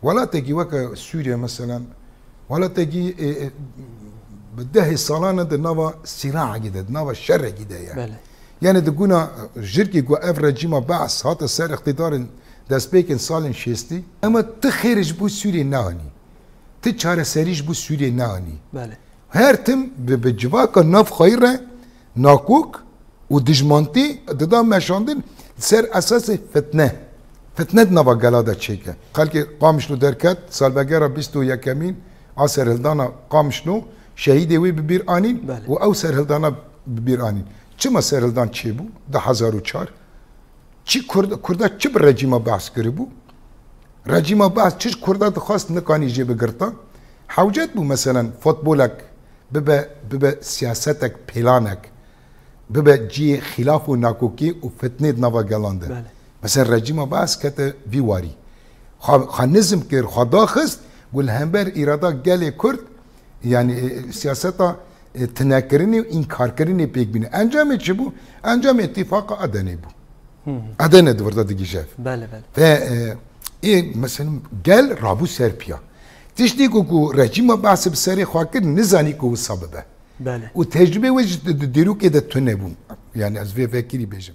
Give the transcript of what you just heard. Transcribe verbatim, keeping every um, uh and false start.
Welatekî weke Sûriye, meselen, welatekî, e, e, bi dehê salan e di nava sîraekî de, di nava şerekî de ye. Belê. Yani di guna jirkê ku ev rejîma Beas hate ser îqtîdarên destpêkên salên şêstî, ema ti xêrê ji bo Sûriyê neanî. Ti çareserî ji bo Sûriyê neanî. Belê. Her tim bi, bi civaka navxweyî re nakok û dijmantî dida meşandin li ser esasê fitne. Fitne di nava gela de çêke. Xelkê Qamişlo derket, salvegera bîst û yekemîn a serhildana Qamişlo, şehîdê wê bi bîr anîn Belê. û ew serhildana bi bîr anîn. Çima serhildan çêbû? Du hezar û çar. Çi Kurd, Kurda çi bi rejîma Beas kiribû? Rejîma Beas çi ji Kurda dixwest, nikanî jê bigirta? Hewcet bû, meselen, futbolek bibe, bibe siyasetek, pêlanek, bibe cihê xîlaf û nakokî û fitnê di nava gelan de. Belê. Mesela rejîma Beas kete vî warî. Xwe, xwe nizm kir, xwe daxist, ku li hember îrada gelê Kurd, yani, e, siyaseta, e, tinekirinê û înkarkirinê pêk bîne. Encamê çi bû? Encamê îtîfaqa Edenê bû. Hı hı. Edene di vir de digihîje. Belê, belê. Ve, e, ê, mesela gel rabû ser piya. Tiştî ku, ku rejîma Beasê bi serê xwe kir, nizanî ku wisa bibe. Belê. Û tecrûbê wê ji di, di dîrokê de tune bû. Yani ez vê vekirî bêjim.